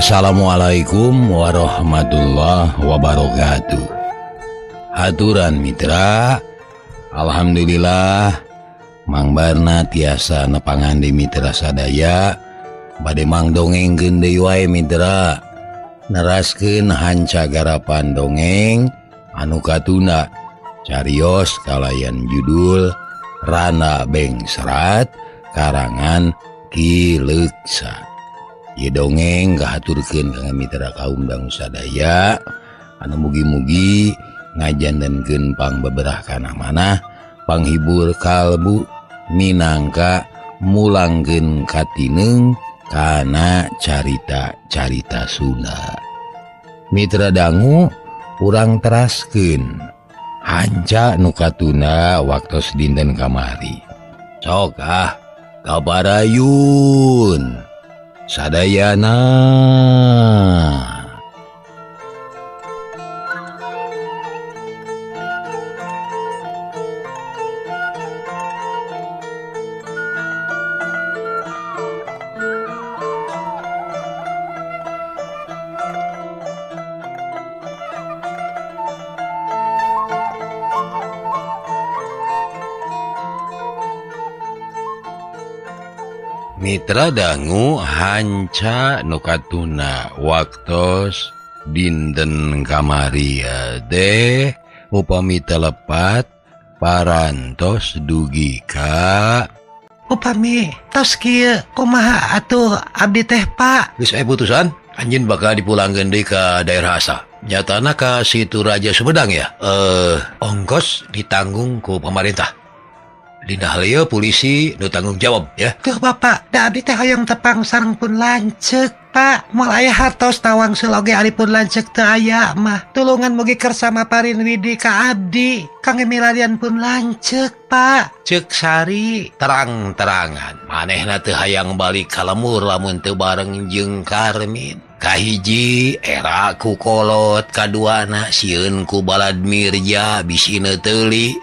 Assalamualaikum warahmatullahi wabarakatuh. Haturan mitra, alhamdulillah Mang Barna tiasa nepangan di mitra sadaya. Bade mang dongengkeun deui wae mitra, neraskeun hanca garapan dongeng anu katunda carios kalayan judul Rana Bengsrat karangan Ki Leuksa. Ieu dongeng kahaturkeun ka mitra kaum dangu sadaya anu mugi-mugi ngajantenkeun pangbeberah kana manah, panghibur kalbu minangka mulangkeun katineung kana carita-carita Sunda. Mitra dangu urang teraskeun hanca nu katunda waktos dinten kamari. Sok ah kabarayun sadayana. Mitra dangu hanca nu katuna waktos dinten kamari teh upami telepat parantos dugi ka upami tos kieu kumaha atuh abdi teh Pak. Geus aya putusan anjeun bakal dipulangkeun deui ka daerah asal. Nyatana ka Situ Raja Sumedang ya. Ongkos ditanggung ku pemerintah. Dina hal ieu polisi nu tanggung jawab ya. Tuh Bapak, da abdi teh hoyong tepang sareng pun lanceuk Pak. Moal aya hartos tawang oge ari pun lanceuk teu aya mah. Tulungan mugi kersa maparin widi ka abdi, kangge milarian pun lanceuk Pak. Ceuk Sari terang-terangan, manehna teu hayang balik ka lemur lamun teu bareng jeung Karmin. Kahiji era ku kolot, kaduana sieun ku balad Mirja bisina teuli.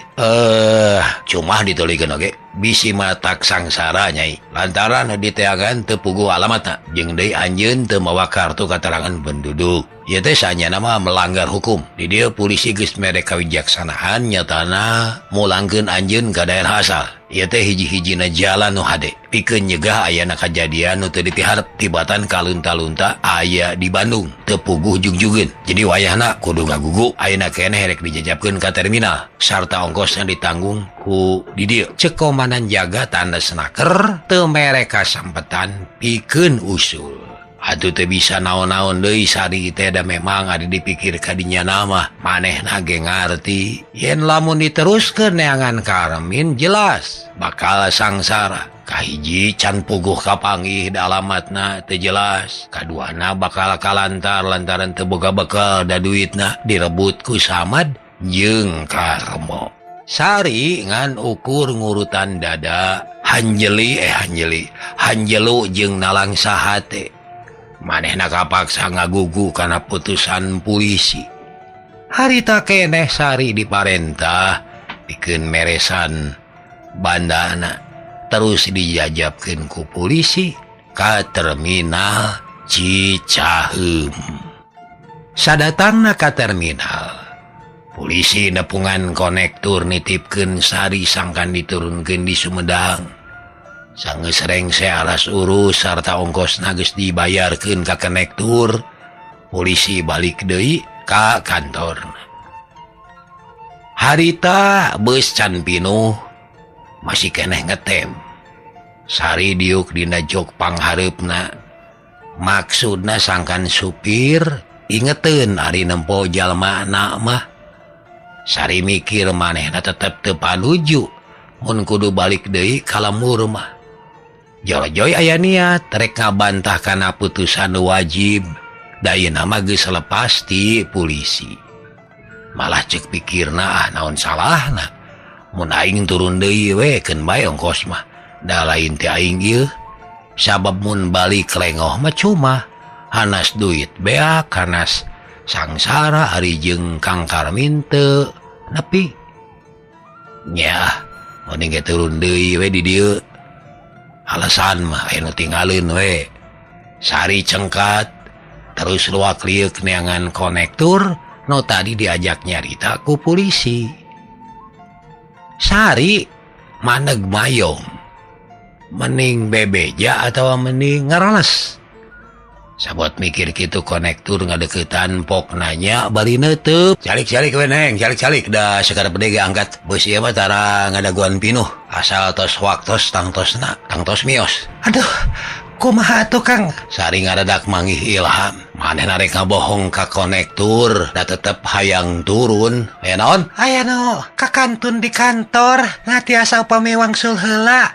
Cuma ditulikeun oge bisi matak sangsara nyai lantaran diteangan teu puguh alamatna jeung deui anjeun teu mawa kartu katerangan penduduk. Ieu teh sanyana mah melanggar hukum. Di dieu polisi geus mere kawijaksanaan nyatana mulangkeun anjeun ka daerah asal. Ieu teh hiji-hijina jalan nu hade pikeun nyegah ayana kajadian nu teu dipiharep tibatan kalunta-lunta aya di Bandung teu puguh jugjugeun. Jadi wayahna kudu ngagugu ayeuna keneh rek dijajabkeun ka terminal sarta ongkosna ditanggung ku di dieu. Ceuk komandan jaga tanda senaker teu mere kasampetan pikeun usul. Atuh teu bisa naon-naon deui Sari teh da memang ada dipikir kadinya nama manehna ge ngarti yen lamun diteruskeun neangan Karmin jelas bakal sangsara. Kahiji can puguh kapanggih da alamatna teu jelas, kaduana bakal kalantar lantaran teu boga bekal da duitna direbut ku Samad jeung Karmo. Sari ngan ukur ngurutan dada hanjeli hanjelu jeung nalangsa hate. Manehna kapaksa ngagugu kana putusan polisi. Harita keneh Sari diparentah pikeun meresan bandana terus dijajabkeun ku polisi ka terminal Cicaheum. Sadatangna ka terminal, polisi nepungan konektur nitipkeun Sari sangkan diturunkeun di Sumedang. Sanggeus rengse alas urus sarta ongkosna geus dibayarkeun ka konektur, polisi balik deui ka kantorna. Harita beus can pinuh masih keneh ngetem. Sari diuk dina jok panghareupna. Maksudna sangkan supir ingeteun ari nempo jalmana mah. Sari mikir manehna tetep teu panuju mun kudu balik deui ka lembur mah. Jorojoy aya niat rek ngabantah kana putusan wajib da ayeuna mah geus lepas ti polisi. Malah ceuk pikirna ah naon salahna mun aing turun deui we keun bae ongkos mah da lain teh aing ieu. Sabab mun balik lengoh mah cuma hanas duit beak hanas sangsara ari jeung Kang Karmin teu nepi. Nya mending ge turun deui we di dieu. Alasan mah aya nu tinggalin we. Sari cengkat Terus luak liuk neangan konektur nu tadi diajak nyarita ku polisi. Sari maneg mayong. Mending bebeja atau mending ngaroles. Sabot mikir kitu konektur ngadeukeutan pok nanya bari neuteub. Calik-calik we neng, calik-calik da sakar bede ge angkat bus ieu mah tara ngadaguan pinuh. Asal tos waktos tangtosna, tangtos mios. Aduh, kumaha atuh Kang? Sari ngaradak manggih ilham. Manehna rek ngabohong ka konektur, da tetep hayang turun. Aya naon? Aya nu kakantun di kantor, ngatiasa upami wangsul heula.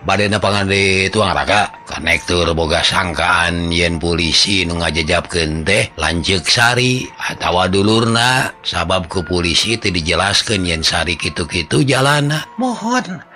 Bade nepangan di tuang raka. Konektur boga sangkaan yen polisi nu ngajejapkeun teh lanceuk Sari atawa dulurna, sabab ku polisi teu dijelaskeun yen Sari kitu-kitu jalana. Mohon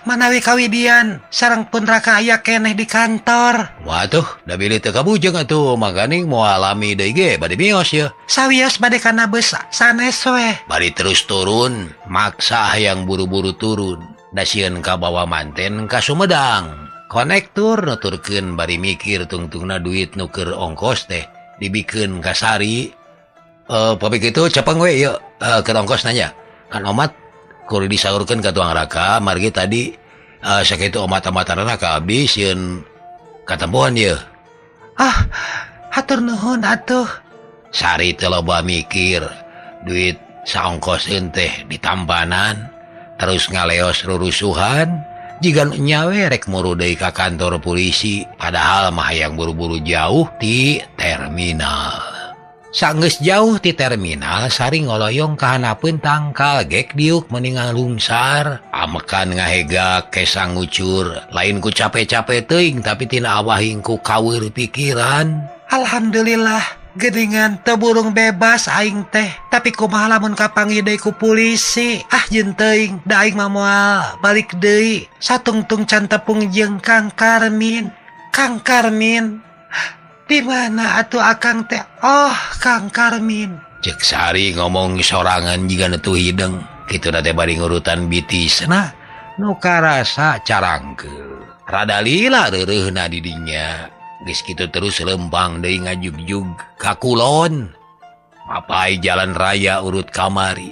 manawi kawidian sareng pun raka aya keneh di kantor. Waduh, da bilih teu kabujeng atuh mangkaning moal lami deui ge bade mios ye. Sawios bade kana beus sanes we. Bari terus turun, maksa hayang buru-buru turun. Da sieun kabawa manten ka Sumedang. Konektur nuturkeun bari mikir tungtungna duit nu keur ongkos teh dibikeun ka Sari. Pami kitu cepeng we ieu keur ongkos nanya. Kan omat kudu disaurkeun ka tuang raka margi tadi sakitu omat-amatanna ka abdi sieun katempohan ieu. Ah, hatur nuhun atuh. Sari teh loba mikir duit saongkoseun teh ditampanan terus ngaleos rurusuhan jiga nu nyawe rek muru deui ka kantor polisi padahal mah hayang buru-buru jauh ti terminal. Sanggeus jauh ti terminal Sari ngoloyong ka hanapeun tangkal gek diuk mendingan lungsar amekan ngahegak kesang ngucur lain ku cape-cape teuing tapi tina awahing ku kaweur pikiran. Alhamdulillah geuningan teu burung bebas aing teh tapi kumaha lamun kapanggih deui ku polisi. Ah jeung teuing da aing mah moal balik deui satungtung can tepung jeung Kang Karmin. Kang Karmin di mana atuh akang teh? Oh, Kang Karmin. Cek Sari ngomong sorangan jiga nu teu hideng. Kitu teh bari ngurutan bitisna nu karasa carangkeul. Rada lila reureuhna di dinya. Geus kitu terus lempang deui ngajugjug ka kulon. Mapai jalan raya urut kamari.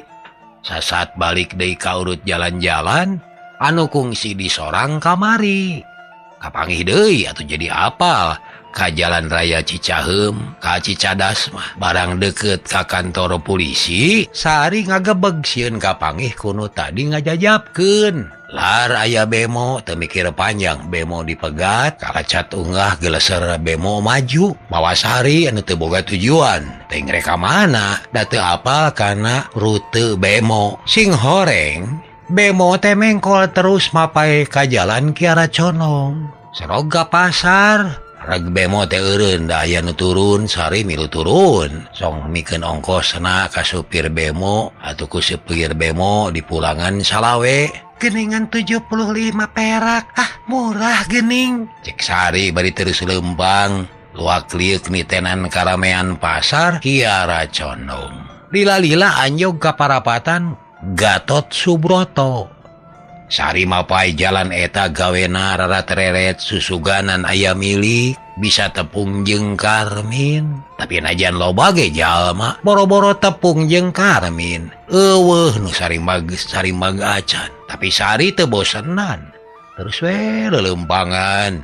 Sasat balik deui ka urut jalan-jalan anu kungsi di sorang kamari. Kapanggih deui atuh jadi apal ka jalan raya Cicaheum ka Cicadas mah barang deket ka kantor polisi Sari ngagebeg sieun kapanggih kuno tadi ngajajapkeun. Lar aya bemo teu mikir panjang bemo dipegat kalacat unggah geleser bemo maju mawa Sari anu teu boga tujuan teh rek ka mana da teu apal kana rute bemo sing horeng bemo teh mengkol terus mapai ka jalan Kiara Condong seroga pasar. Reg bemo teh eureun da aya nu turun Sari milu turun song mikeun ongkosna ka supir bemo atuh ku supir bemo dipulangan salawe. Geningan 75 perak. Ah, murah gening. Cek Sari bari terus lempang luak liuk nitenan karamean pasar Kiara Condong. Lila-lila anjog ka parapatan Gatot Subroto. Sari mapai jalan eta gawena rara tereret susuganan aya milik bisa tepung jeung Karmin. Tapi najan loba ge jalma boro-boro tepung jeung Karmin. Eueuh nu sarimag sarimag acan. Tapi Sari teu bosenan. Terus we lelempangan.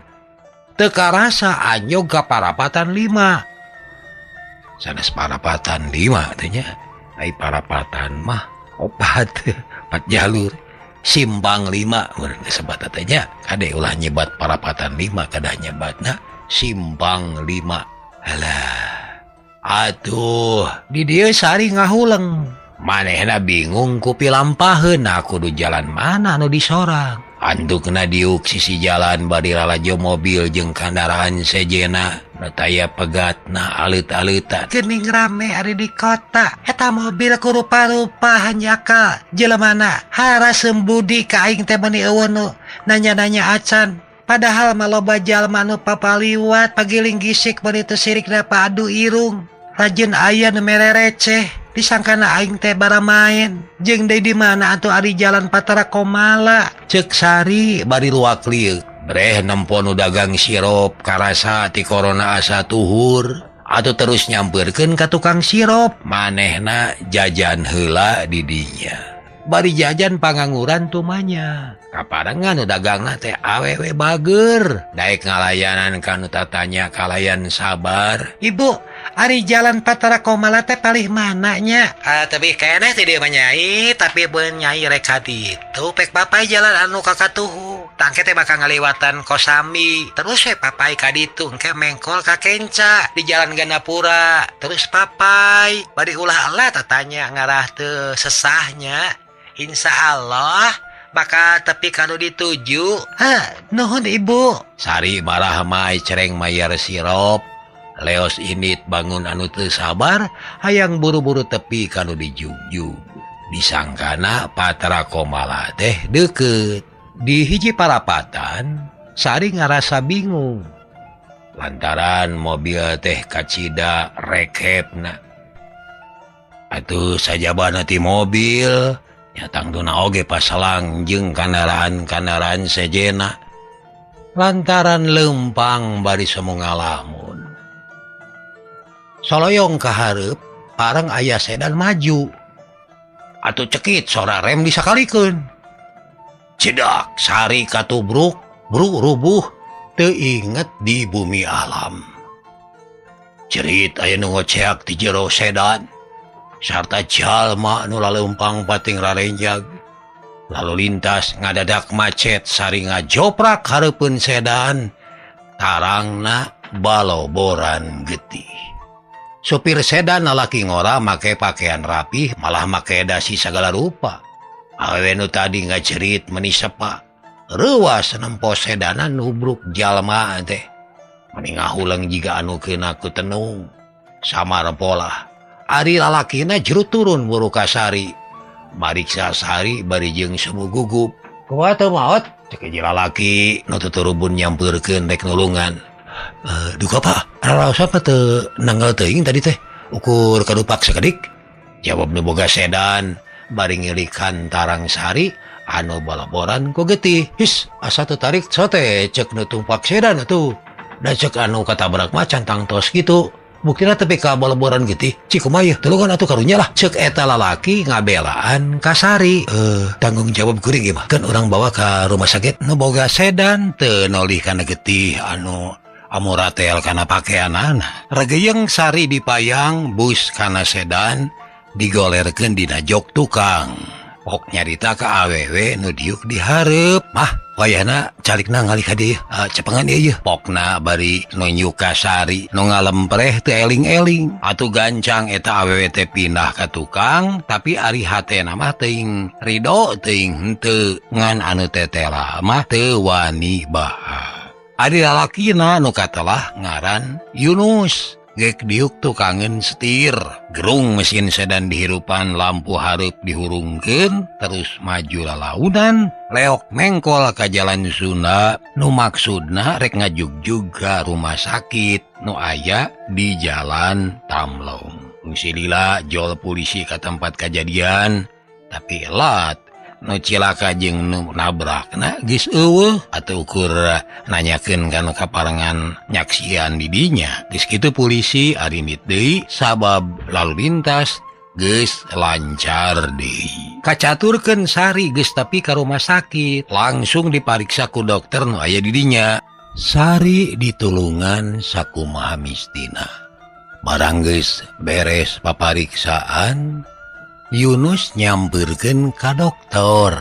Teu karasa anjog ka parapatan 5. Sanes parapatan 5 teh nya. Ai parapatan mah opat, 4 jalur. Simpang 5 urang disebat teh nya. Kade ulah nyebat parapatan 5 kadah nyebatna simpang 5. Alah. Atuh, di dieu Sari ngahuleng. Manehna bingung ku pilampaheun kudu jalan mana nu disorang. Antukna diuk sisi jalan bari lalajo mobil jeung kandaraan sejena nu taya pegatna alit-alitan. Geuning rame ari di kota eta mobil ku rupa-rupa hanjakal jelemana harasem budi ka aing teh meuni eueuh nu nanya-nanya acan. Padahal mah loba jalma nu papaliwat pagiling gisik meuni teu sirikna padu irung. Rajin aya nu mere receh disangkana aing teh baramaen. Jeung deui di mana atuh ari jalan Patara Komala. Cek Sari bari luak liuk Breh nempo nu dagang sirup karasa ti corona asa tuhur atau terus nyamperkeun ka tukang sirup manehna jajan heula di dinya. Bari jajan pangangguran tumanya. Kaparengan nu dagangna teh awewe bager. Daek ngalayanan ka nu tatanya kalayan sabar. Ibu, ari jalan Patra Komala teh palih mana nya? Tapi keneh teh dieu mah nyai, tapi beun nyai rek ka ditu pek papai jalan anu ka katuhu. Tangke teh bakal ngaliwatan Kosambi. Terus we papai ka ditu engke mengkol ka Kenca di jalan Gandapura. Terus papai bari ulah Allah tatanya ngarah teu sesahnya. Insya Allah bakal tepi kalau dituju. Hah, nuhun ibu. Sari marah mai cereng mayar sirup. Leos init bangun anu teu sabar, hayang buru-buru tepi kalau dijugjug. Disangkana Patra Komala teh deket. Di hiji parapatan, Sari ngarasa bingung. Lantaran mobil teh kacida rekepna. Atuh sajabana ti mobil nyatang tuna oge pasalang jeung kandaraan-kandaraan sejena lantaran lempang bari semu ngalamun. Soloyong ka hareup pareng aya sedan maju. Atuh cekit sora rem disakalikeun. Cedak Sari katubruk, bruk rubuh teu inget di bumi alam. Cerit aya nu ngoceak ti jero sedan. Sarta jalma nu laleumpang pating rarenjag. Lalu lintas ngadadak macet Sari ngajoprak hareupeun sedan. Tarangna baloboran getih. Supir sedan lalaki ngora make pakaian rapih malah make dasi sagala rupa. Awewe nu tadi ngajerit meni sepa. Reuwas nempo sedanan nubruk jalma teh. Meni ngahuleng jiga anu keuna ku tenung. Samar polah. Ari lalakina jero turun buru ka Sari. Mariksa Sari bari jeung semu gugup. Kumaha teu maot? Cek hiji lalaki nu tuturubun nyampeurkeun rek nulungan. Duka Pak, raraosan mah teu nanggal teuing tadi teh. Ukur kadupak sakedik. Jawab nu boga sedan bari ngilikan tarang Sari anu balaboran ku getih. His, asa teu tarik sote cek nu tumpak sedan atuh. Da cek anu katabrak mah can tangtos kitu. Buktina tepi ka balaboran getih. Cik kumaha ieu? Tulungan atuh karunya lah. Cek eta lalaki ngabelaan ka Sari. Tanggung jawab kuring ieu mah. Kan urang bawa ka rumah sakit. Nu boga sedan teu nolih kana getih anu amuratel kana pakeanana. Regeyeng Sari dipayang bus kana sedan digolerkeun dina jok tukang. Pok nyarita ka awewe nu diuk di hareup. Mah wayahna calikna ngalih ka dieu. Cepengan ieu yeuh. Pokna bari nunjuk ka Sari nu ngalempreh teu eling-eling. Atuh gancang eta awewe teh pindah ka tukang, tapi ari hatena mah teuing rido teuing henteu ngan anu tetela mah teu wani baha. Ari lalakina nu katelah ngaran Yunus. Gek diuk tukangeun setir. Gerung mesin sedan dihirupan lampu hareup dihurungkeun terus maju lalaunan leok mengkol ka jalan Sunda nu maksudna rek ngajugjug ka rumah sakit nu aya di jalan Tamlong. Fungsi lila jol polisi ka tempat kejadian tapi lat nu cilaka jeung nu nabrakna geus eueuh atuh ukur nanyakeun ka nu kaparengan nyaksian di dinya. Geus kitu polisi arinit deui sabab lalu lintas geus lancar deui. Kacaturkeun Sari geus tepi ka rumah sakit, langsung dipariksa ku dokter nu aya di dinya. Sari ditulungan sakumaha mistina. Barang geus beres papariksaan, Yunus nyampeurkeun ka dokter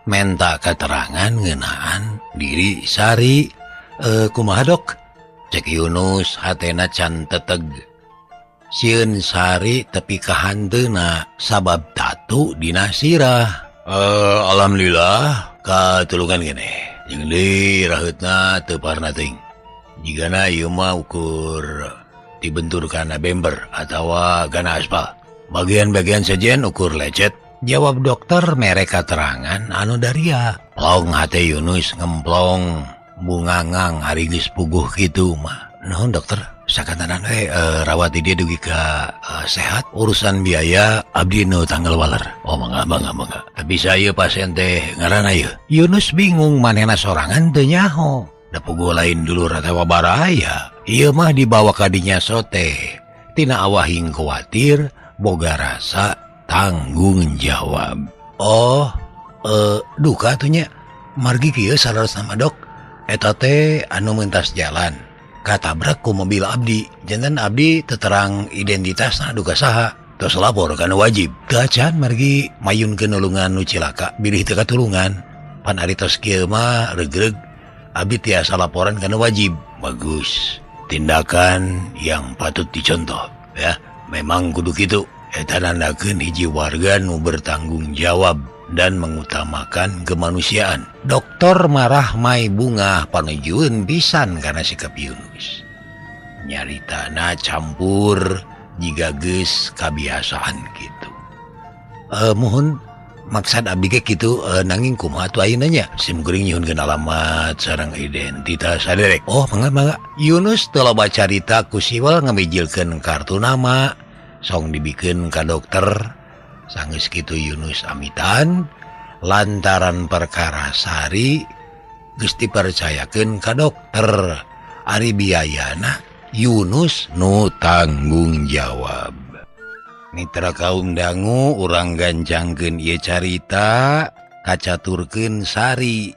menta keterangan ngeunaan diri Sari. Kumaha dok? Cek Yunus hatena can teteg. Sieun Sari tepi ka hanteuna sabab tatu dina sirah. Alhamdulillah katulungan gini. Jeung deui raheutna teu parna teuing. Jigana ieu mah ukur dibentur kana bember atawa kana aspal. Bagian-bagian sejen ukur lecet. Jawab dokter mere katerangan anu daria. Plong hate Yunus ngemplong bungangang ari geus puguh kitu mah. Nuhun dokter. Sakantenan we rawat di dieu dugi ka sehat. Urusan biaya abdi nu tanggal waler. Oh mangga mangga mangga. Tapi saya pasien teh ngaranna ieu. Yunus bingung manehna sorangan teu nyaho. Da puguh lain dulur atawa baraya. Ieu mah dibawa ka dinya sote. Tina awahing kuatir boga rasa tanggung jawab. Oh, duka atuh nya. Margi kieu saleresna mah dok. Eta teh anu mentas jalan katabrak ku mobil abdi. Janten abdi teterang identitasna duka saha. Tos lapor kana wajib. Teu acan margi mayunkeun nulungan nu cilaka bilih teu katulungan. Pan ari tos kieu mah regreg abdi tiasa laporan kana wajib. Bagus. Tindakan yang patut dicontoh ya. Memang kudu kitu. Eta nandakeun hiji warga nu bertanggung jawab dan mengutamakan kemanusiaan. Dokter marah mai bunga panujueun pisan karena sikap Yunus. Nyaritana campur jiga geus kabiasaan kitu. Muhun maksad abdi ge kitu nanging kumaha atuh ayeuna nya? Sim kuring nyuhunkeun alamat sareng identitas saderek. Oh mangga mangga. Yunus teu loba carita ku siwal ngamijilkeun kartu nama song dibikeun ka dokter. Sanggeus kitu Yunus amitan lantaran perkara Sari geus dipercayakeun ka dokter. Ari biayana Yunus nu tanggung jawab. Mitra kaum dangu urang gancangkeun ieu carita kacaturkeun Sari.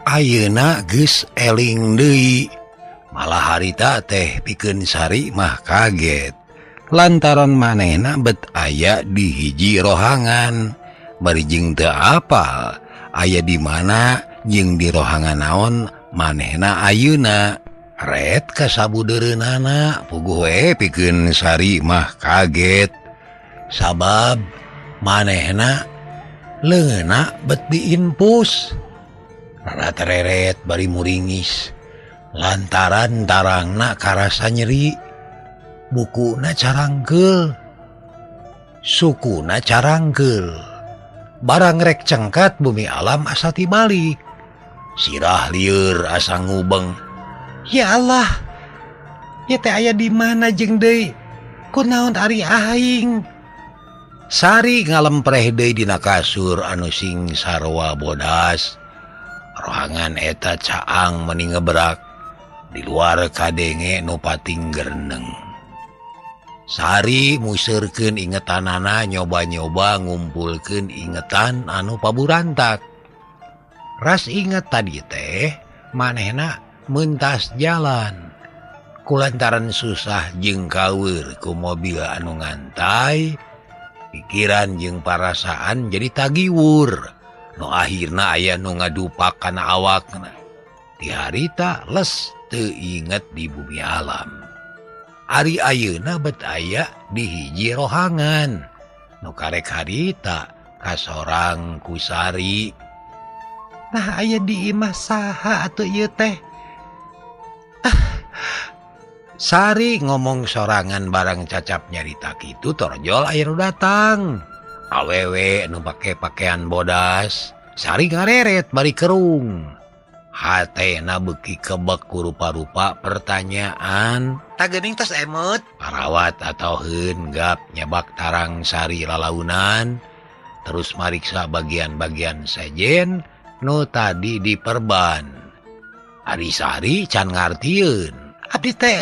Ayeuna geus eling deui. Malah harita teh pikeun Sari mah kaget. Lantaran manehna bet aya di hiji rohangan bari jeung teu apal aya di mana jeung di rohangan naon manehna ayeuna. Ret kasabudeureunana puguh we pikeun Sari mah kaget sabab manehna leungeunna bet diinpus. Rarereret bari muringis lantaran tarangna karasa nyeri. Bukuna carangkeul, sukuna carangkeul. Barang rek cengkat bumi alam asa tibalik. Sirah lieur asa ngubeng. Ya Allah, ieu teh aya di mana jeung deui? Kunaon ari aing? Sari ngalempreh deui dina kasur anu sing sarua bodas. Rohangan eta caang meni ngebrak. Di luar kadenge nu pating gereneng. Sari museurkeun ingetanana nyoba-nyoba ngumpulkeun ingetan anu paburantak. Ras inget tadi teh manehna mentas jalan. Kulantaran susah jeung kaweur ku mobil anu ngantai, pikiran jeung parasaan jadi tagiwur. Nu akhirna aya nu ngadupak kana awakna. Ti harita les teu inget di bumi alam. Ari ayeuna bet aya di hiji rohangan. Nu karek harita kasorang ku Sari. Nah aya di imah saha atuh ieu teh? Sari ngomong sorangan barang cacap nyarita kitu torjol aya nu datang. Awewe nu pake pakaian bodas. Sari ngareret bari kerung. Hatena beuki kebek ku rupa-rupa pertanyaan. Tah geuning tos emut. Parawat atau heun gap nyebak tarang Sari lalaunan. Terus mariksa bagian-bagian sejen nu tadi diperban. Ari Sari can ngartieun. Abdi teh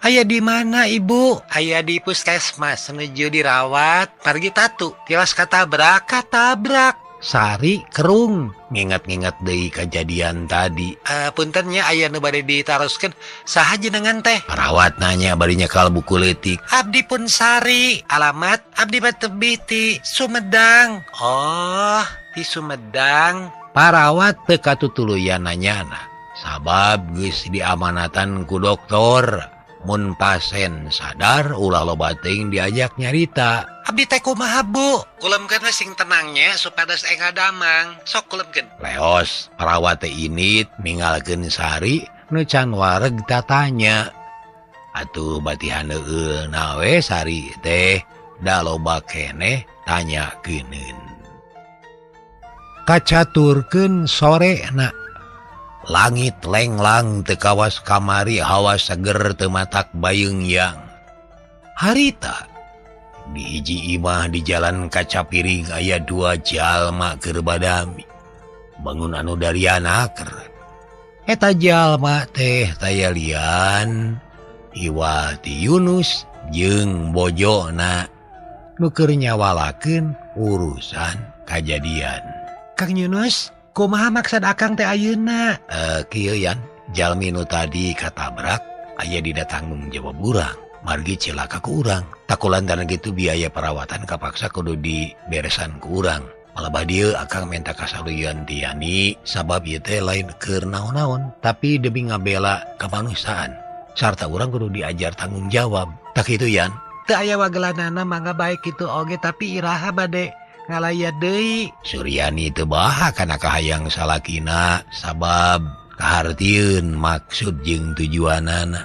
aya di mana ibu? Aya di puskesmas nuju dirawat. Pargi tatu tilas katabrak katabrak. Sari kerung nginget-nginget deui kejadian tadi. Punten nya aya nu bade ditaroskeun saha jenengan teh? Perawat nanya bari nyekal buku leutik. Abdi pun Sari, alamat abdi mah tebih ti Sumedang. Oh, ti Sumedang. Parawat teu katutuluyan nanyana. Sabab geus diamanatan ku dokter. Mun pasien sadar ulah loba teuing diajak nyarita. Abdi teh kumaha bu? Kulemkeun we sing tenangnya supados enga damang. Sok kulemkeun. Leos perawat teh init ninggalkeun Sari nu can wareg tatanya. Atuh batihan heueulna we Sari teh da loba keneh tanyakeun. Kacaturkeun sorena. Langit lenglang teu kawas kamari hawa seger teu matak bayeung-yang. Harita di hiji imah di jalan Kacapiring aya dua jalma keur badami. Bangun anu dariana ker. Eta jalma teh taya lian Iwati Yunus jeung bojona nu keur nyawalakeun urusan kajadian. Kang Yunus, kumaha maksud akang teh ayeuna? Kieu yan, jalmi nu tadi katabrak aya dina tanggung jawab urang. Margi cilaka ku urang. Takulantaran kitu biaya perawatan kapaksa kudu diberesan ku urang. Malah dieu akang minta kasaluyan ti Yani sabab ieu teh lain keur naon-naon, tapi demi ngabela kamanusiaan. Sarta urang kudu diajar tanggung jawab. Tak kitu yan. Teu aya wagelanana mangga bae kitu oge tapi iraha bade ngalaya deui. Suryani teu baha kana kahayang salakina sabab kahartieun maksud jeung tujuanana.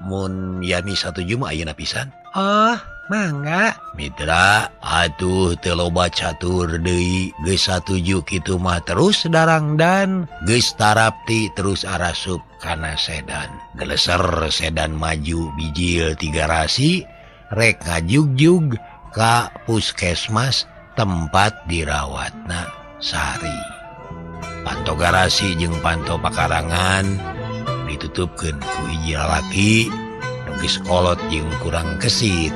Mun Yani satuju mah ayeuna pisan. Oh, mangga. Mitra, atuh teu loba catur deui, geus satuju kitu mah terus darangdan, geus tarapti terus arasup kana sedan. Geleser sedan maju bijil tiga rasi, rek ngajugjug ka puskesmas tempat dirawatna Sari. Panto garasi jeung panto pakarangan ditutupkeun ku hiji lalaki nu geus kolot jeung kurang kesit.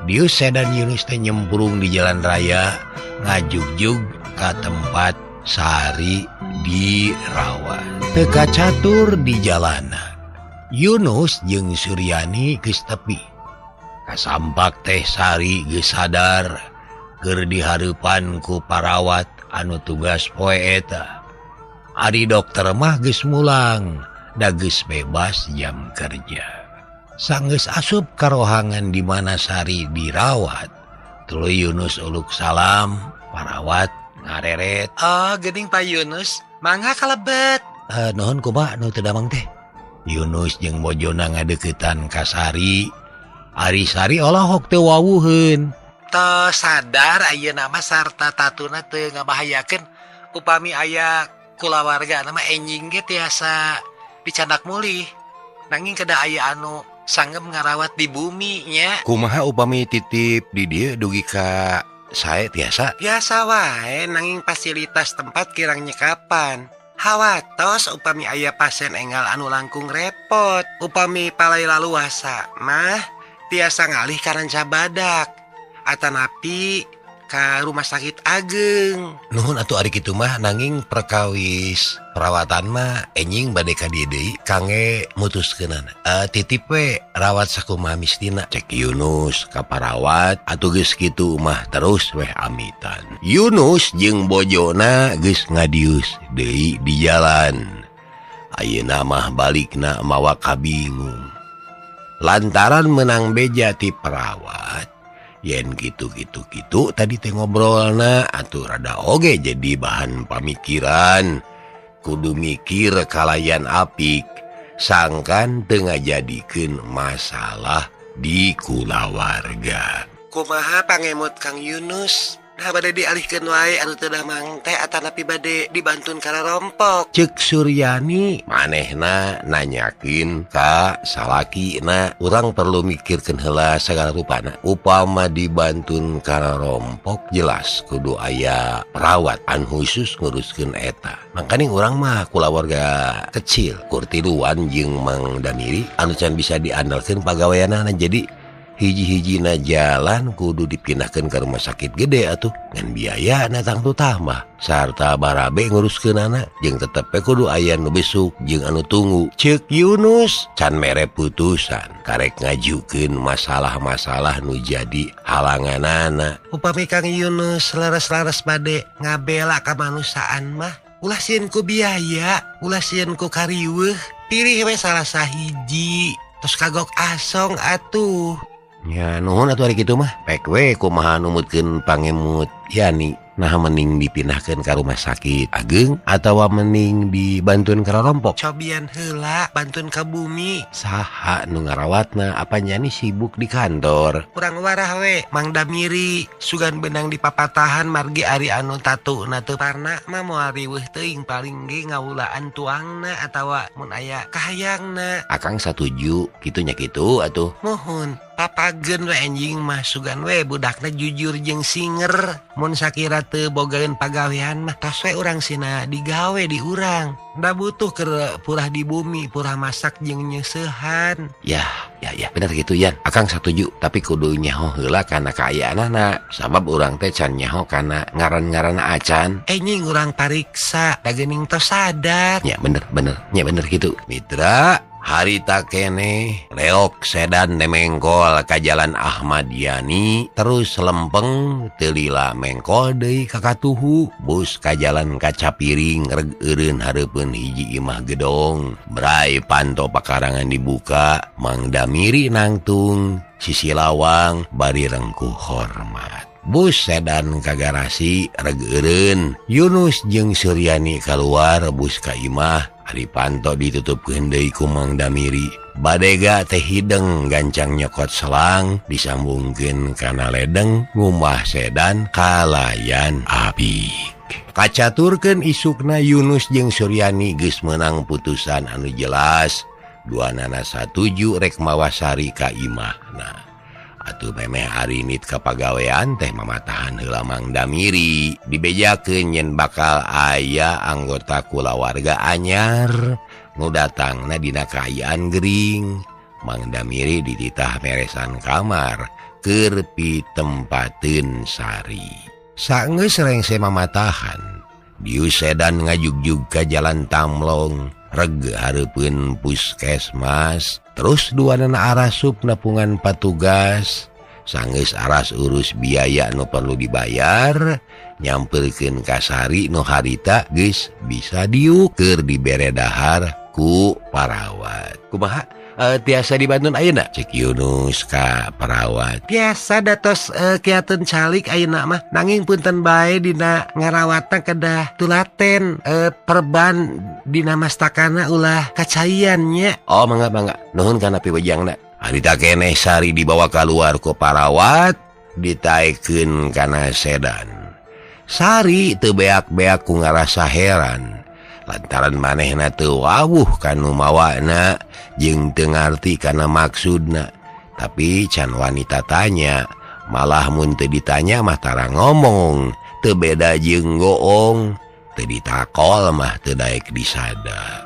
Dieu sedan Yunus teh nyemprung di jalan raya ngajugjug ka tempat Sari dirawat. Teu kacatur di jalana. Yunus jeung Suryani geus tepi. Kasampak teh Sari geus sadar keur dihareupan ku parawat anu tugas poe eta. Ari dokter mah geus mulang, da geus bebas jam kerja. Sanggeus asup karohangan di mana Sari dirawat, tuluy Yunus uluk salam, parawat ngareret. Oh, geuning Pak Yunus, mangga kalebet. Nuhun kumaha nu teu damang teh. Yunus jeung bojona ngadeuketan ka Sari. Ari Sari olohok teu wawuheun. Teu sadar ayeuna mah sarta tatuna teu ngabahayakeun upami aya kulawarga mah enjing ge tiasa dicandak mulih. Nanging kedah aya anu sanggem ngarawat di bumi nya. Kumaha upami titip di dieu dugi ka sae tiasa? Biasa wae nanging fasilitas tempat kirang nyekapan. Hawatos upami aya pasien enggal anu langkung repot. Upami palai laluasa mah tiasa ngalih ka Ranca Badak atanapi ka rumah sakit ageng. Nuhun atuh ari kitu mah nanging perkawis perawatan mah enjing bade ka dieu deui kangge mutuskeunana. Titip we rawat sakumaha mistina. Cek Yunus ka parawat atuh geus kitu mah terus weh amitan. Yunus jeung bojona geus ngadius deui di jalan. Ayeuna mah balikna mawa kabingung. Lantaran menang beja ti perawat yen gitu-gitu-gitu tadi teh ngobrolna atuh rada oge jadi bahan pamikiran. Kudu mikir kalayan apik sangkan teu ngajadikeun masalah di kulawarga. Kumaha pangemut Kang Yunus? Nah bade dialihkeun wae anu teu damang teh atanapi bade dibantun kana rompok. Cek Suryani manehna nanyakeun ka salakina. Urang perlu mikirkeun heula sagala rupana. Upama dibantun kana rompok jelas kudu aya perawat anu khusus nguruskeun eta. Mangkaning urang mah kulawarga kecil kurtiluan jeung Mang Damiri anu can bisa diandalkeun pagaweanana, jadi hiji-hijina jalan kudu dipindahkeun ke rumah sakit gede atuh ngan biaya na tangtu tambah sarta barabe nguruskeunana jeung tetep we kudu aya nu besuk jeung anu tunggu. Ceuk Yunus can mere putusan karek ngajukeun masalah-masalah nu jadi halanganana. Upami Kang Yunus leres-leres bade ngabela kamanusiaan mah ulah sieun ku biaya, ulah sieun ku kariweuh, pilih we salah sahiji tos kagok asong atuh. Ya nuhun atuh ari kitu mah. Pek we kumaha numutkeun pangemut Yani. Nah mending dipindahkeun ka rumah sakit ageng atawa mending dibantuan ka rompok. Cobian heula bantuan ka bumi. Saha nu ngarawatna apa nyani sibuk di kantor. Kurang warah we Mang Damiri sugan benang di papatahan margi ari anu tatu na teu parna mah moal riweuh teuing paling ge ngawulaan tuangna atawa mun aya kahayangna. Akang satuju kitu nya kitu atuh. Muhun papageun we anjing mah sugan we budakna jujur jeung singer. Mun sakira teu bogaeun pagawean mah tos we urang sina digawe di urang. Da butuh keur purah di bumi, purah masak jeung nyeusehan. Ya, bener gitu Yan. Akang satuju, tapi kudu nyaho heula kana kaayaanana. Sabab urang teh can nyaho kana ngaran-ngaranna acan. Nying urang pariksa, da geuning tos sadar. Ya bener, nya bener gitu. Mitra, harita keneh leok sedan nemengkol ka Jalan Ahmad Yani terus lempeng teu lila mengkol deui ka katuhu bus ka Jalan Kacapiring reg eureun hareupeun hiji imah gedong bray panto pakarangan dibuka Mang Damiri nangtung sisi lawang bari rengkuh hormat. Bus sedan ka garasi reg eureun Yunus jeung Suryani kaluar bus ka imah. Ari panto ditutupkeun deui ku Mang Damiri. Badega teh hideng gancang nyokot selang disambungkeun kana ledeng ngumah sedan kalayan api. Kacaturkeun isukna Yunus jeung Suryani geus meunang putusan anu jelas. Duanana satuju rek mawa Sari ka imahna. Atuh memeh arinit ka pagawean teh mamatahan heula Mang Damiri dibejakeun yen bakal aya anggota kulawarga anyar nu datangna dina kaayaan gering. Mang Damiri dititah meresan kamar keur pitempateun Sari. Saenggeus rengse mamatahan dieu sedan ngajugjug ka Jalan Tamlong reg hareupeun puskesmas. Terus duanana arasup nepungan patugas sanggeus aras urus biaya nu perlu dibayar nyamperkeun ka Sari nu harita geus bisa diuk keur dibere dahar ku parawat. Kumaha tiasa dibantuan ayeuna? Cek Yunus ka perawat. Tiasa datos kiateun calik ayeuna mah nanging punten bae dina ngarawatna kedah tulaten perban dina mastakana ulah kacaian nya. Oh mangga mangga nuhun kana piwejangna. Harita keneh Sari dibawa kaluar ku parawat ditaekeun kana sedan. Sari teu beak-beak ku ngarasa heran lantaran manehna teu wawuh kanu mawana jeung teu ngarti kana maksudna. Tapi can wanita tanya, malah mun teu ditanya mah tara ngomong, teu beda jeung goong, teu ditakol mah teu daek disada.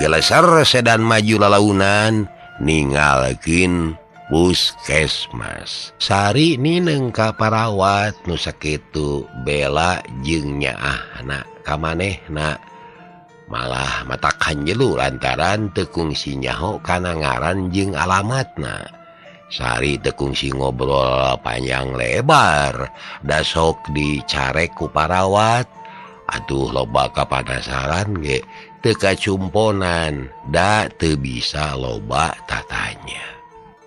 Geleser sedan maju lalaunan ningalkeun puskesmas. Sari nineng ka parawat nu sakitu bela jeung nyaahna ka manehna. Malah matakan jelu lantaran teu kungsi nyaho kana ngaran jeung alamatna. Sari teu kungsi ngobrol panjang lebar da sok dicarek ku parawat. Atuh loba kapanasaran ge teu kacumponan da teu bisa loba tatanya.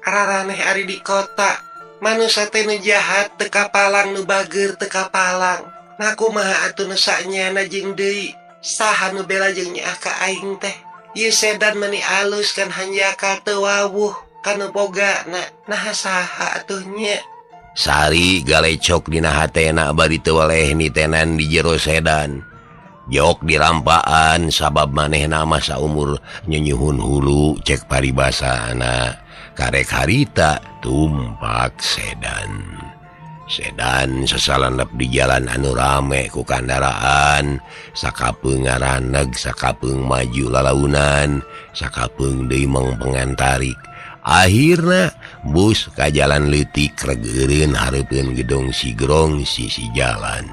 Araraneh ari di kota manusa teh nu jahat teu kapalang nu bager teu kapalang. Nah kumaha atuh nu sanyana jeung deui saha nu bela jeung nyaah ka aing teh. Ieu sedan meuni alus kan hanjakal teu wawuh kanu bogana. Naha saha atuh nya. Sari galecok dina hatena bari teu weleh nitenan di jero sedan. Jok dirampaan sabab manehna mah saumur nyenyuhun hulu cek paribasana. Karek harita tumpak sedan. Sedan sasalandep di jalan anu rame ku kandaraan, sakapeung ngaraneg, sakapeung maju lalaunan, sakapeung deui mengpengantarik. Akhirna bus ka jalan leutik reg eureun hareupeun gedong Sigrong sisi jalan.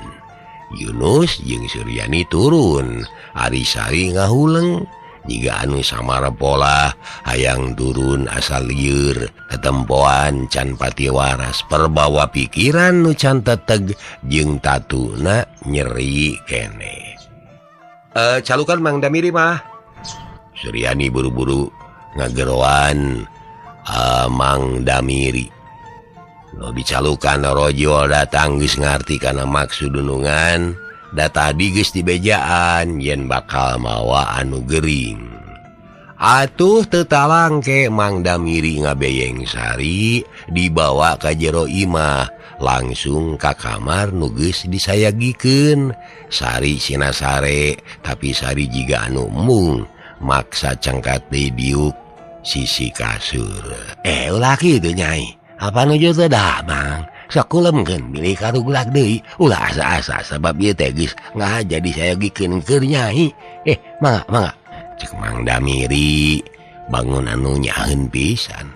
Yunus jeung Suryani turun, ari Sari ngahuleng Jika anu samara pola hayang turun asal lieur ketempoan can pati waras perbawa pikiran nu can teteg jeung tatuna nyeri kene. Calukan Mang Damiri mah. Suryani buru-buru ngageroan Mang Damiri. Nu dicalukan rojo datang geus ngarti kana maksud dunungan da tadi geus dibejaan yen bakal mawa anu gering. Atuh teu talangke Mang Damiri ngabeyeng Sari dibawa ka jero imah langsung ka kamar nu geus disayagikeun. Sari sinasare tapi Sari jiga anu embung maksa cengkat deui diuk sisi kasur. Ulah kitu Nyai. Apa nuju teh dah Mang? Sok kulemkeun bilih karuglak deui. Ulah asa-asa sabab ieu teh geus ngahaja disayagikeun keur Nyai. Mangga mangga. Cek Mang Damiri bangun anu nyaheun pisan.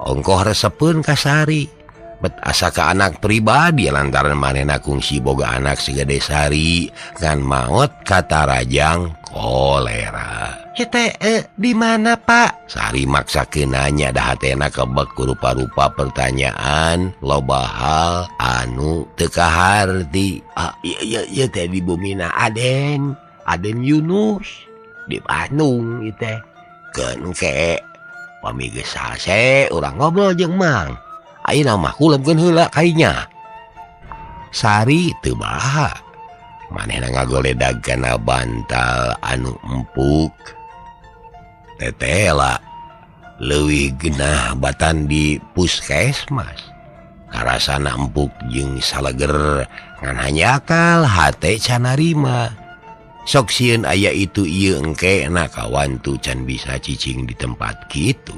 Ongkoh resepeun ka Sari. Bet asa ka anak pribadi lantaran manehna kungsi boga anak segede Sari ngan maot katarajang kolera. Teh di mana Pak? Sari maksakeun nanya da hatena kebek ku rupa-rupa pertanyaan loba hal anu teu kaharti. Ieu teh di bumina Aden, Aden Yunus di Bandung ieu teh. Keun ke pami geus salse urang ngobrol jeung Mang. Ayeuna mah kulemkeun heula kainya. Sari teu baha. Manehna ngagoledag kana bantal anu empuk. Tetela leuwih genah batan di puskesmas. Karasana empuk jeung saleger ngan hanjakal hate canarima. Sok sieun aya itu ieu engke na kawantu can bisa cicing di tempat kitu.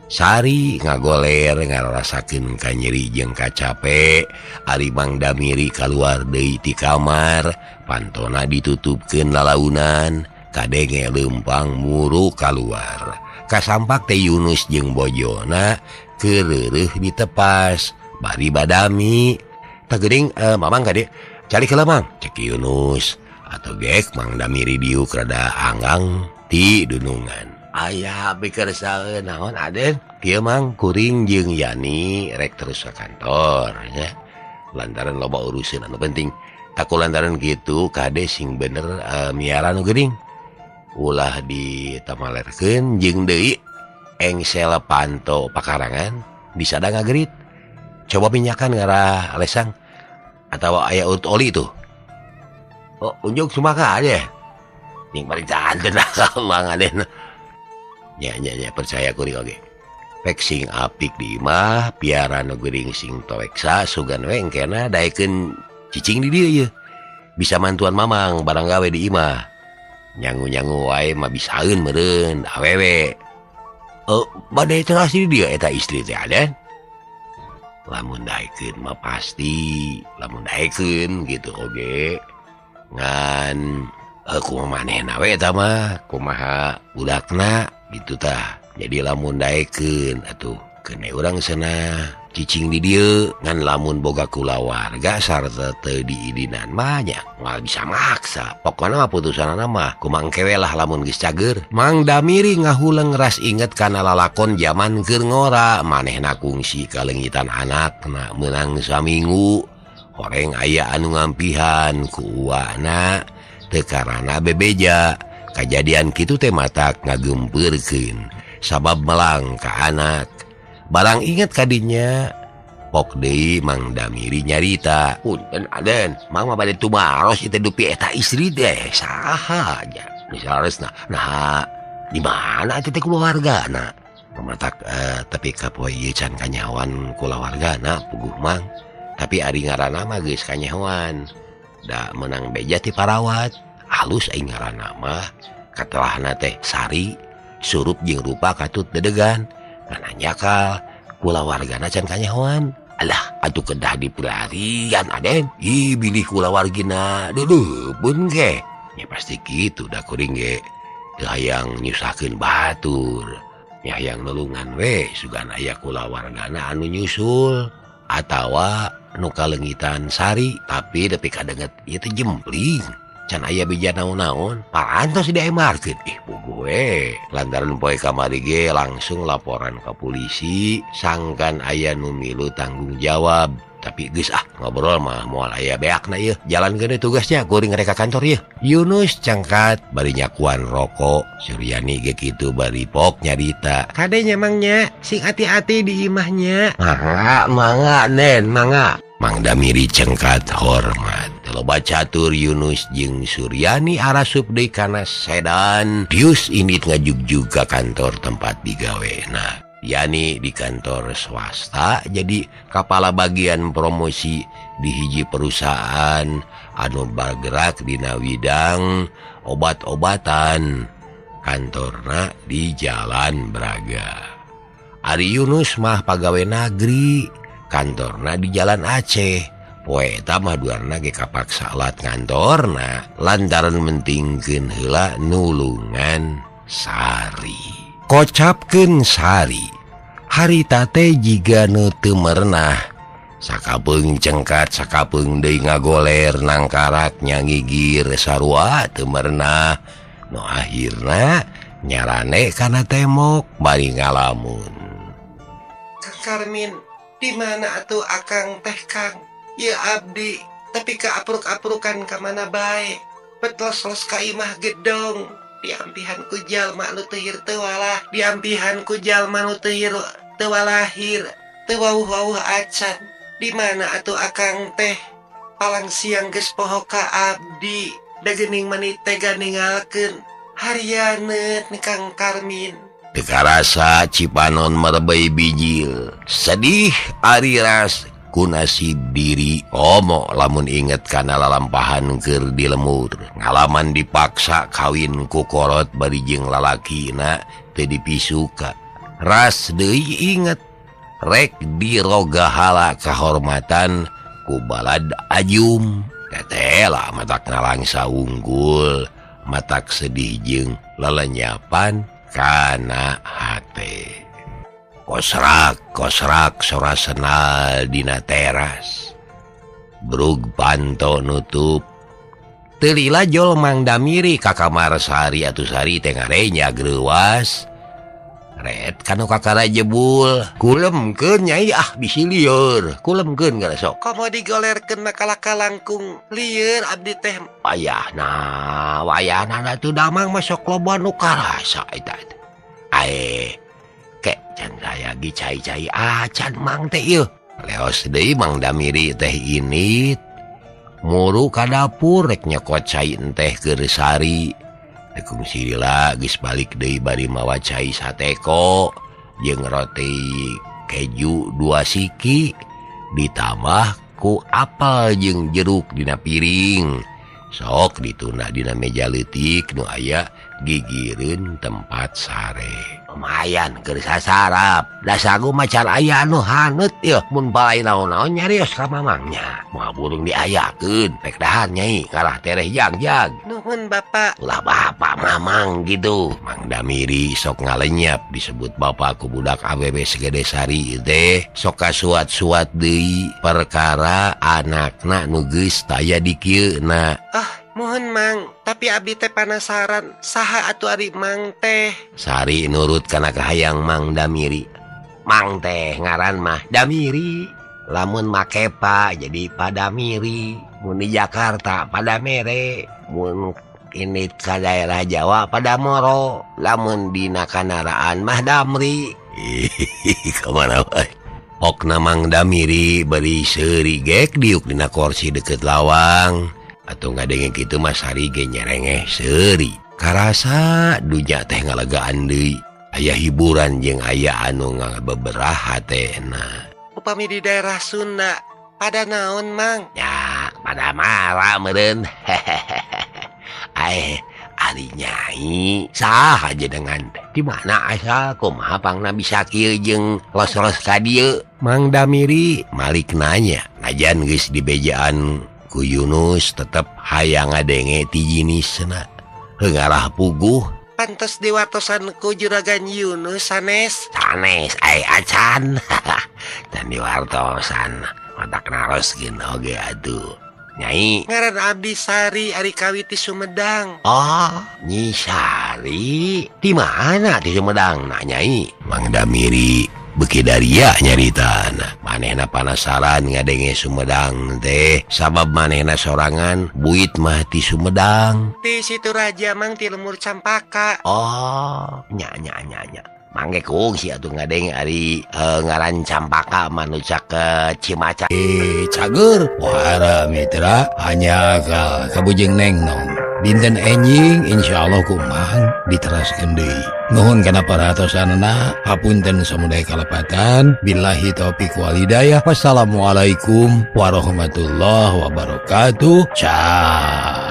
Sari ngagoler ngarasakeun kanyeri jeung kacape. Ari Mang Damiri kaluar deui ti kamar, pantona ditutupkeun lalaunan, kadenge leumpang muru kaluar. Kasampak teh Yunus jeung bojona keureureeh ditepas bari badami. Tah geuning Mamang ka dieu, calik heula Mang, cek Yunus. Atuh gek Mang Damiri diuk rada anggang ti dunungan. Aya pikir saeun naon Aden? Kieu Mang kuring jeung Yani rek terus ka kantor nya. Lantaran loba urusan anu penting. Taku lantaran kitu kade sing bener miara nu geuning. Ulah ditamalerkeun jeung deui engsel panto pakarangan disada ngagerit. Coba minyakan ngarah lesang atawa aya urut oli tuh. Oh, unjuk sumaka aja. Ning paling canten Mang Aden. Nya nya nya percaya kuring oge. Pek sing apik di imah, piara nu geuring sing toeksa sugan we engkena daekeun cicing di dieu yeuh. Bisa mantuan Mamang barang gawe di imah. Nyangu-nyangu wae mah bisaeun meureun awewe. Bade teras di dieu eta istri teh Aden. Lamun daekeun mah pasti, lamun daekeun gitu oge. Ngan kumaha manehna we eta mah, kumaha budakna gitu tah. Jadi lamun daekeun atuh keun urang cenah cicing di dieu ngan lamun boga kulawarga sarta teu diidinan mah nya moal bisa maksa. Pokona mah putusanana mah kumangke we lah lamun geus cager. Mang Damiri ngahuleng ras inget kana lalakon jaman keur ngora, manehna kungsi kaleungitan anakna meunang saminggu. Horeng aya anu ngampihan ku uwana teu karana bebeja. Kajadian kitu teh matak ngagempeurkeun sabab melang ka anak. Barang inget kadinya pok deui Mang Damiri nyarita, "Punten Aden, Mang mah bade tumaros ieu teh dupi eta istri teh saha nya." Misalna nah di mana eta teh kulawargana? Matak tapi kapoe ieu can kanyahoan kulawargana puguh Mang. Tapi ari ngaranna mah geus kanyahoan. Da meunang beja ti parawat. Halus aing ngaranna mah katelahna teh Sari, surup jeung rupa katut dedegan. Ngan hanjakal kulawargana can kanyahoan. Alah atuh kedah dipelarian Aden. Ih bilih kulawargina deuleupeun ge. Nya pasti kitu da kuring ge. Teu hayang nyusahkeun batur. Nya hayang nulungan we sugan aya kulawargana anu nyusul atawa nu kalengitan Sari, tapi depi kadenget ieu teh jempling. Can aya bija naon-naon parantos diemarkeun. Ih puguh we. Lantaran poe kamari ge langsung laporan ka polisi sangkan aya nu milu tanggung jawab. Tapi geus ah ngobrol mah moal aya beakna ieu. Jalankeun tugasnya kuring rek ka kantor ieu. Yunus cangkat bari nyakuan rokok. Suryani ge kitu bari pok nyarita. Kade nya Mang nya, sing hati-hati di imahnya. Mangga, mangga Nen, mangga. Mang Damiri cengkat hormat. Loba catur Yunus jeung Suryani arasup deui kana sedan. Pius indit ngajugjug ka kantor tempat digawena. Yani di kantor swasta jadi kepala bagian promosi di hiji perusahaan anu bergerak dina widang obat-obatan. Kantorna di Jalan Braga. Ari Yunus mah pagawe nagri, kantorna di Jalan Aceh. Poe eta mah duarna ge kapaksa alat kantorna lantaran mentingkeun heula nulungan Sari. Kocapkeun Sari, harita teh jiga nu teu merenah. Sakapeung cengkat, sakapeung deui ngagoler nangkarak nyangigir sarua teu merenah. Nu akhirna nyarane kana temok bari ngalamun. Kang Karmin, di mana atuh akang teh Kang? Ya abdi, tapi keapruk-aprukan ka mana bae. Betlos-los ka imah gedong. Diampihan ku jalma nu teu hir teu walah, diampihan ku jalma nu teu hir teu walahir, teu wauh-wauh acan. Di mana atuh akang teh? Palang siang geus poho ka abdi, da geuning mani tega ninggalkeun. Harianeut ni Kang Karmin. Teu karasa Cipanon merebei bijil. Sedih ari ras ku nasib diri. Omo lamun inget kana lalampahan keur di lemur. Ngalaman dipaksa kawin ku kolot bari jeung lalakina teu dipisuka. Ras deui inget rek dirogahala kahormatan ku balad ajum. Tetela matak nalangsa unggul, matak sedih jeung lelenyapan kana hate. Kosrak kosrak sora senal dina teras. Brug panto nutup. Teu lila jol Mang Damiri ka kamar Sari atuh Sari teh ngarenya greuwas. Ret kanu kakara jebul. Kulemkeun nyai ah bisi lieur. Kulemkeun gara sok. Komo digolerkeun mah kalangkung lieur abdi teh. Wayahna, wayahna atuh damang mah sok loba nu karasa eta teh. Ae, kek can saya ge cai-cai acan Mang teh ieu. Leos deui Mang Damiri teh init. Muru ka dapur rek nyokot cai enteh keur Sari. Tekung sila geus balik deui bari mawa cai sateko jeung roti keju 2 siki ditambah ku apel jeung jeruk dina piring. Sok ditunda dina meja leutik nu aya gigireun tempat sare. Lumayan keur sasarap. Da sagu mah can aya anu haneut ieu mun balai naon-naon nyarios ka mamangnya. Moal burung diayakeun pek dahar nyai kalah tereh jagjag. Nuhun Bapak. Ulah bapak mamang gitu. Mang Damiri sok ngalenyap disebut bapak ku budak awewe segede Sari teh sok kasuat-suat deui perkara anakna nu geus taya di kieuna. Ah, mohon Mang, tapi abdi teh panasaran saha atuh ari Mang teh. Sari nurut kana kahayang Mang Damiri. Mang teh ngaran mah Damiri. Lamun make pa jadi Padamiri. Mun di Jakarta Padamere, mun ini ka daerah Jawa Padamoro, lamun dina kanaraan mah Damri. Kamana wae. Okna Mang Damiri bari seuri gek diuk dina kursi deket lawang. Atau ngadenge kitu mah Sari ge nyerengeh seuri. Karasa dunya teh ngalegaan deui. Aya hiburan jeung aya anu ngabeberah hatena. Upami di daerah Sunda pada naon Mang? Ya, pada marah meureun. Ae, ari nyai saha jenengan teh? Di mana asal kumaha pangna bisa kieu jeung los-los ka dieu? Mang Damiri malik nanya. Najan geus dibejaan ku Yunus tetep hayang ngadenge ti jinisna. Heuh ngarah puguh. Pantes diwartosan ku juragan Yunus sanes. Sanes ai acan. Dan diwartosan matak naroskeun oge atuh. Nyai. Ngaran abdi Sari ari kawit ti Sumedang. Oh, Nyi Sari. Di mana di Sumedang nah Nyai? Mang Damiri beuki daria nyaritana. Manehna panasaran ngadenge Sumedang teh sabab manehna sorangan buit mah ti Sumedang. Ti Situraja Mang ti Lemur Campaka. Oh, nya nya nya nya. Mangge kungsi atuh ngadenge ari ngaran Campaka mah nu caket Cimaca. Cager. Wara mitra hanya ka kabujeng neng nong. Dinten enjing insyaallah kumang diteraskeun deui. Nuhun kana paratosanana, hapunten samudaya kalepatan. Billahi taufik wal hidayah. Wassalamualaikum warahmatullahi wabarakatuh. Ciao.